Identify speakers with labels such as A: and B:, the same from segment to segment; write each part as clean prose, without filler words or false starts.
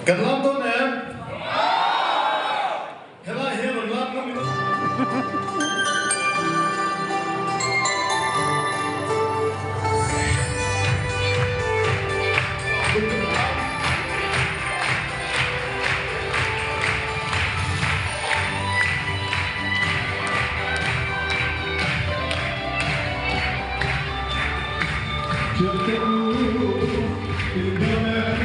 A: Kan lam dawn em? Helai hian rawn lam ngam ila. Thiante u, in dam em?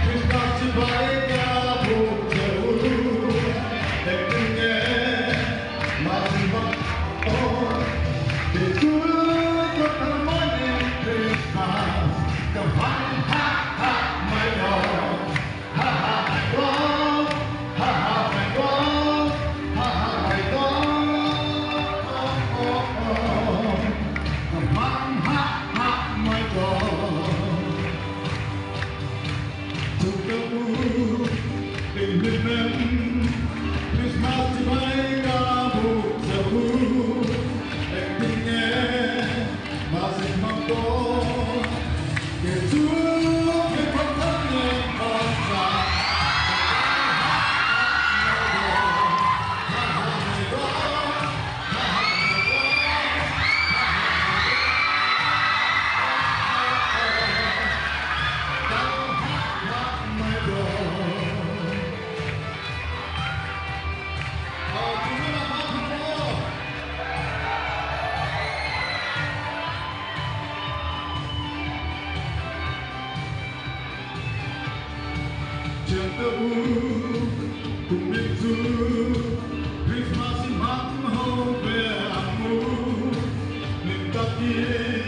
A: Krismas chibai ka buk che u. Engtin nge mahni vak aw? Kei chu ka kal mai nen Krismas ka hmang ha ha mai lo. Ha ha mai dawn, ha ha mai dawn, ha ha mai dawn, oh oh oh, ka hmang ha ha mai dawn. Chuk ka u, inhlim em, Christmas chibai ka buk che u, engtin nge mahse hmang dawn. Kei chu pheikhawk thar nen kawngka ka kai ha ha mai dawn, ha ha mai dawn, ha ha mai dawn, ha ha mai dawn, ka kal ha ha mai dawn. Aw, tunah hma thut maw? Thiante u, kum min chu Christmas i hmang ho ve ang u, hlim takin.